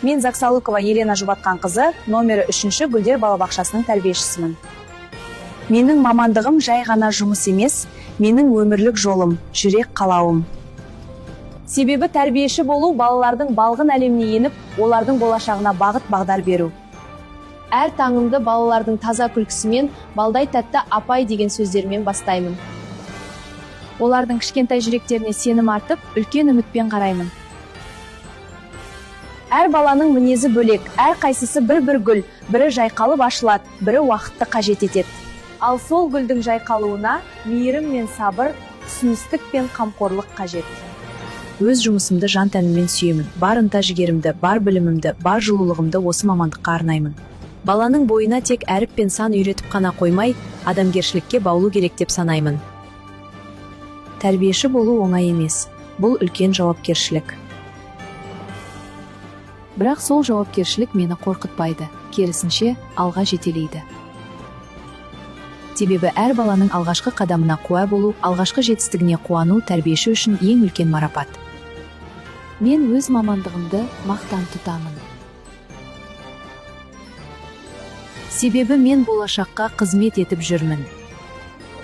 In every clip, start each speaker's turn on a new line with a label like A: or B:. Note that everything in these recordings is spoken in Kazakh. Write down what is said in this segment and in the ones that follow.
A: Мен Заксалыкова Елена Жұбатқанқызы, номері 3-ші Гүлдер балабақшасының тәрбиешісімін. Менің мамандығым жай ғана жұмыс емес, менің өмірлік жолым, жүрек қалауым. Себебі тәрбиеші болу балалардың балғын әлеміне еніп, олардың болашағына бағыт бағдар беру.
B: Әр таңымды балалардың таза күлкісімен, балдай тәтті апай деген сөздермен бастаймын.
A: Олардың кішкентай жүректеріне сенім артып, үлкен үмітпен қараймын. Әр баланың мінезі бөлек, әр қайсысы бір-бір гүл, бірі жайқалып ашылады, бірі уақытты қажет етеді. Ал сол гүлдің жайқалуына мейірім мен сабыр, түсіністік пен қамқорлық қажет. Өз жұмысымды жан тәніммен сүйемін. Бар ынта жігерімді, бар білімімді, бар жылулығымды осы мамандыққа арнаймын. Баланың бойына тек әріп пен сан үйретіп қана қоймай, адамгершілікке баулу керек деп санаймын. Тәрбиеші болу оңай емес. Бұл үлкен жауапкершілік.
C: Бірақ сол жауапкершілік мені қорқытпайды, керісінше, алға жетелейді. Себебі әр баланың алғашқы қадамына куә болу, алғашқы жетістігіне қуану тәрбиеші үшін ең үлкен марапат. Мен өз мамандығымды мақтан тұтамын. Себебі мен болашаққа қызмет етіп жүрмін.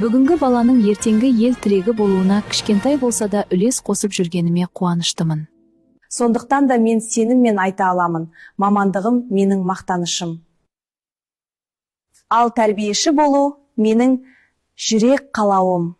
C: Бүгінгі баланың ертеңгі ел тірегі болуына кішкентай болса да үлес қосып жүргеніме қуаныштымын.
A: Сондықтан да мен сеніммен айта аламын, мамандығым менің мақтанышым. Ал тәрбиеші болу менің жүрек қалауым.